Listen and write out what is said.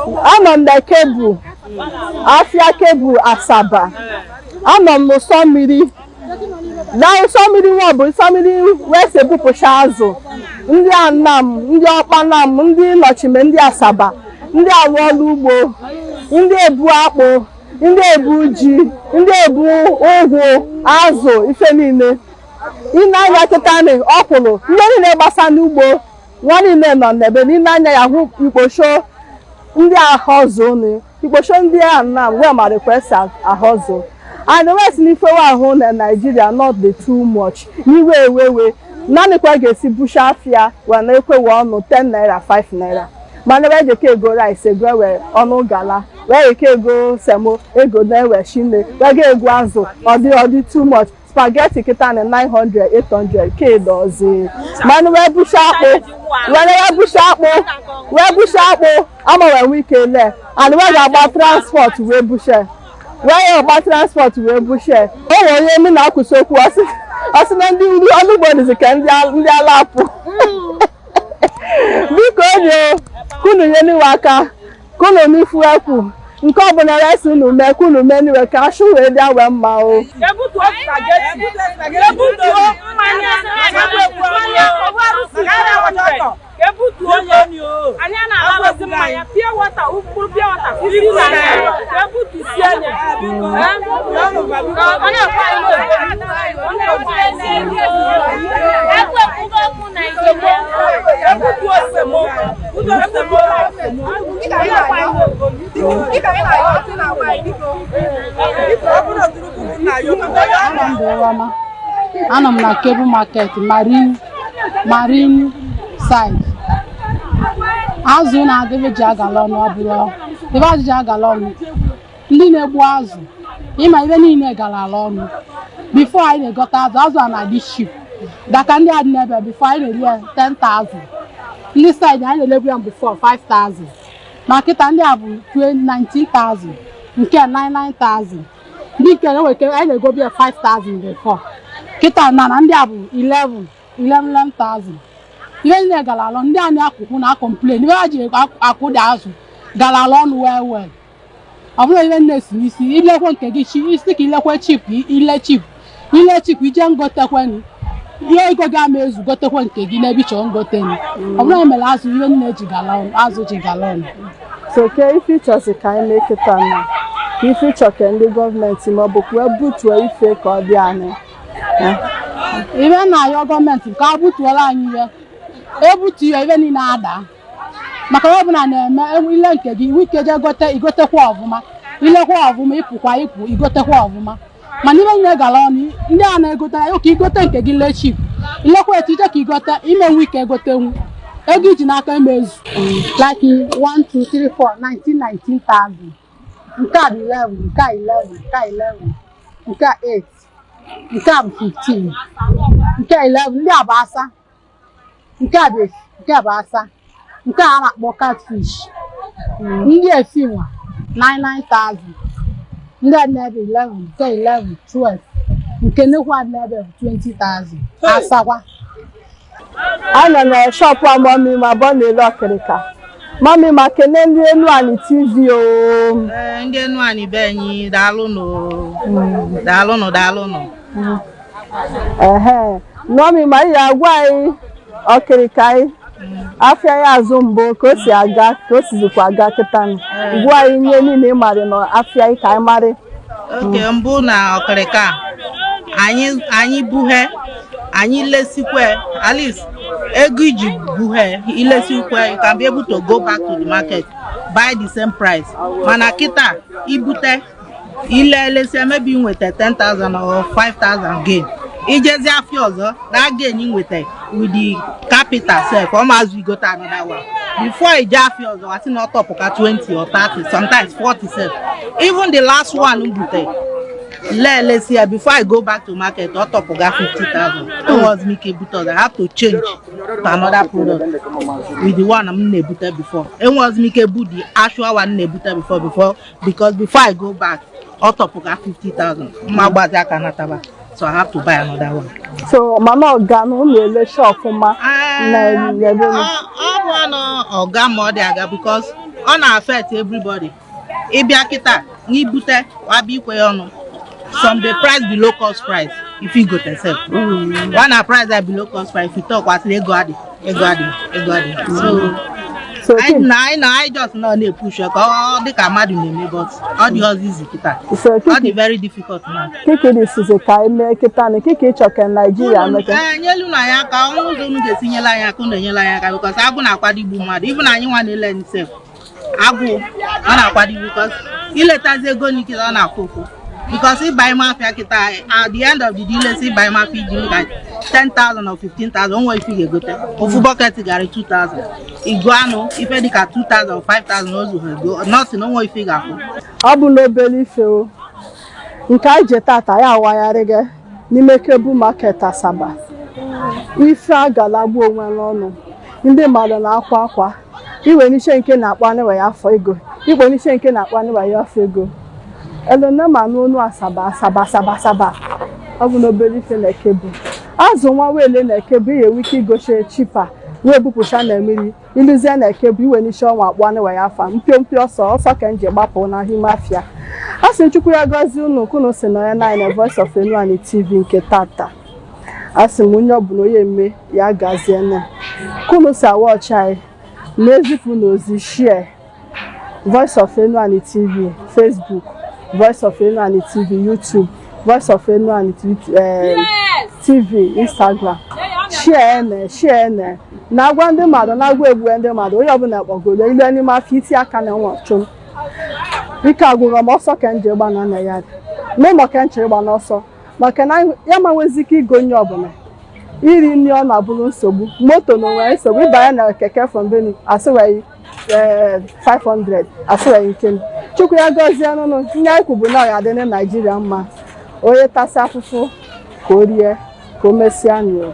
Anọ m na Kebụ, afịa Kebụ Asaba. Anọ m n'ụsọ mmiri, na ụsọ mmiri nwa bụ ụsọ mmiri wee si ebupụcha azụ. Ndị Anam, ndị Ọkpanam, ndị Nọchime, ndị Asaba, ndị arụ ọrụ ugbo, ndị ebu akpụ, ndị ebu ji, ndị ebu ụgwụ, azụ, ife niile. Ị na-anya kịta na ọkwụrụ, ndị niile gbasa n'ugbo nwa niile nọ n'ebe n'ile anya ya hụ ikposho ndị ahọzụ ikposho ndị a na wee mara ka esi ahọzụ. And wee si n'ife ahụ na Nigeria not dey too much n'iwe ewewe naanị kwa ga-esi busha afịa wee na-ekwe wee ọnụ 10 naira, 5 naira, mana wee jeke ego rice, ego ewe ọnụ gala, wee eke ego semo, ego na-ewe shine, wee ga ego azụ, ọ dị too much. Spaghetti kịta na 900, 800 kedozi, mana wee busha akpụ, wee busha akpụ, wee busha akpụ ama wee nwee ike lee and wee ga-agba transport, wee bushe, wee ya agba transport, wee bushe. O nwere onye m na-akwụsị okwu, ọsị na ndị ọrụ ugbo dịzi ka ndị ala apụ. Biko onye kunu nye niwe aka, kunu n'ifu ekwu nke ọbụla resi unu mee, kunu mee niwe ka ashụ wee dị wee mma o. Ebutuo spaghetti, ebutuo mmanya, ebutuo ya. Anyị na-alalozi mmanya pure water, mkpụrụ pure water 50 naira, ebutusie ya. Ọ na-ekwe anyị. Ebutuo semo, ebutuo semo. Dịka anyị na-ayọ na-agwa anyị, biko biko, ọ bụrụ Tinubu na ayọ. Aha m bụ Ụrọma. Anọ m na Kebụ Market, Marine side. Azụ na-aga ebe ji agala ọnụ, ọ bụrụ ebe azụ ji agala ọnụ, ndị na-egbu azụ, ịma ibe niile gara ala ọnụ. Before anyị na-egote azụ, azụ a na-adị cheap daka ndị a dị n'ebe. Before anyị na-eri ya 10,000, ndị side anyị na-elebu ya before 5,000, ma kịta ndị a bụ 19,000, nke 99,000. Ndị nke na-enweke anyị na-egobi ya 5,000 before, kịta na ndị a bụ 11 11,000. Ihe niile gara alọ. Ndị anyị akwụkwụ na complain ihe ha ji akwụ dị azụ gara ala ọnụ well well. Ọ bụrụ ihe nne si n'isi ilekwe nke gị chi isi ka ilekwe cheap, ile cheap, ile cheap, ije ngotekwenu ihe ego gị ama ezu gotekwe nke gị n'ebe ị chọrọ ngotenu. Ọ bụrụ na mere azụ ihe nne ji gala ọnụ, azụ ji gala ọnụ. So ke ife ịchọzi ka anyị mee kịta na ka ife ịchọ ka ndị gọọmenti ma ọ bụ wee butuo ife ka ọ dị anyị? Ibe na-ayọ gọọmenti ka a butuola anyị ihe, ebutu ihe, ibe niile ada, maka na ọ bụla na-eme ile nke gị iwu ike jee gote, igotekwa ọfụma, ilekwa ọfụma, ịpụkwa ịpụ, igotekwa ọfụma. Mana ibe niile gara ọnụ. Ndị a na-egote ya ka igote nke gị lee cheap, ilekwa etu ije ka igote ime nwe ike egotenwu ego iji n'aka emezu like 1 2 3 4 19 19,000. Nke a bụ 11, nke a 11, nke a 11, nke a 8, nke a bụ 15, nke a 11. Ndị a bụ asa, nke a bụ asa, nke a na-akpọ catfish. Ndị efi nwa 99,000. Ndị a na-ebe 11, nke 11, 12, nke nnukwu a na-ebe bụ 20,000 asakwa. Anyị nọ na shop mummy ma bụ na-ele ọkịrịka. Mummy, ma kene ndị Enuani TV o. Ee, ndị Enuani be anyị, daalụnụ, daalụnụ, daalụnụ. Ehe, mummy, ma ị ga-agwa anyị ọkịrịka anyị, afịa ya azụ mbụ, ka o si aga, ka o sizikwa aga kịta. Gwa anyị ihe niile ị marị na afịa anyị ka anyị marị. Oke mbụ na ọkịrịka anyị buhe, anyị lesikwe at least ego iji buhe ilesikwe, you can be able to go back to the market, buy the same price. Mana kịta ibute ile elesia, maybe nweta 10,000 or 5,000 gain, ijezi afịa ọzọ, that gain ị nweta with the capital sef, ọ ma azụ igote another one. Before ije afịa ọzọ, asị na ọ tọpụ ka 20 or 30, sometimes 40 sef. Even the last one m bute lelesia, before I go back to market, ọ tọpụga 50,000. Enwezi m ike ebute ọzọ. I have to change to another product with the one m na-ebute before. Enwezi m ike bu the actual one m na-ebute before because before I go back, ọ tọpụga 50,000, mma gbazi aka nataba, so I have to buy another one. So mana ọga na ụlọ elecha ọfụma na ebe Ọ bụ na ọga ma ọ dị aga because Ọ na-affect everybody. Ịbịa kịta na ibute wabịa ikwe ya ọnụ, some dey price below cost price. If you go sef one na price that below cost price, if you talk, wasị ego adị, ego adị, ego adị. So So anyị na anyị just nọ na-epush ya ka ọ dị ka mmadụ na-eme, but ọ dị ọzọ izi kịta. So Ọ dị very difficult now. Kiki dịsizi ka anyị mee kịta na kiki ịchọ ka Naijiria meke. Ee, nyelu na anyị aka ọnụ ụzọ unu ga-esi nyela anyị aka, unu enyela anyị aka, because agụ na-akwado igbu mmadụ. Even anyị nwa na-ele nsef, agụụ ọ na-akwado igbu, because iletazi ego n'ike ọ na-akwụ ụkwụ, because ịba ime afịa kịta, at the end of the day, ilesi ịba ime afịa iji ka 10,000 or 15,000, onwe ife ị ga-egote. Ofu bucket garị 2,000, igo anụ ife dịka 2,000 or 5,000, ozu ha ego nọọsị na onwe ife ị ga-akwụ. Ọ bụ n'obere ife o nke anyị je tata ya awagharị gị n'ime Cable Market Asaba. Ife agalagbu onwe n'ọnụ, ndị mmadụ na-akwa akwa iwe n'iche nke na-akpọ anịwa ya afọ ego, igwe n'iche nke na-akpọ anịwa ya afọ ego elu nne ma n'onu Asaba, Asaba, Asaba, Asaba. Ọ bụ n'obere ife na Cable azụ nwa wele na Cable ihe ike igoche cheaper wee bupụcha na mmiri iluzie na Cable iwe n'iche ọnwa akpọ anịwa ya afa mpio mpio ọsọ ọsọ ka nje gbapụ n'ahịa ime afịa. A sị Chukwu ya gọzie unu kunu si na ya na Voice of Enuani TV nke tata. A sị m onye ọbụla onye mme ya gazie na kunu si awọchi anyị na-ezipụ n'ozi, share Voice of Enuani TV Facebook, Voice of Enuani TV YouTube, Voice of Enuani TV Instagram. Share ene, share ene, na-agwa ndị mmadụ, na-agwa egbu ndị mmadụ. Onye ọbụla kpọgoro ilu n'ime afọ iti aka na nwa chụm ike agwụrụ m ọsọ ka nje gba na nna ya n'ụlọ ka nche ịgba n'ọsọ, maka na ya ma nwezi ike igo onye ọbụla iri nri. Ọ na-abụrụ nsogbu moto na onwere nsogbu ịbanye na keke from Benue, asịweghị 500, asịweghị nke m. Chukwu ya gọzie nụnụ nye anyị kwubu na ọ ya adị na Naijiria mma. Onye tasị afụfụ ka o rie ka o mesịa nụ.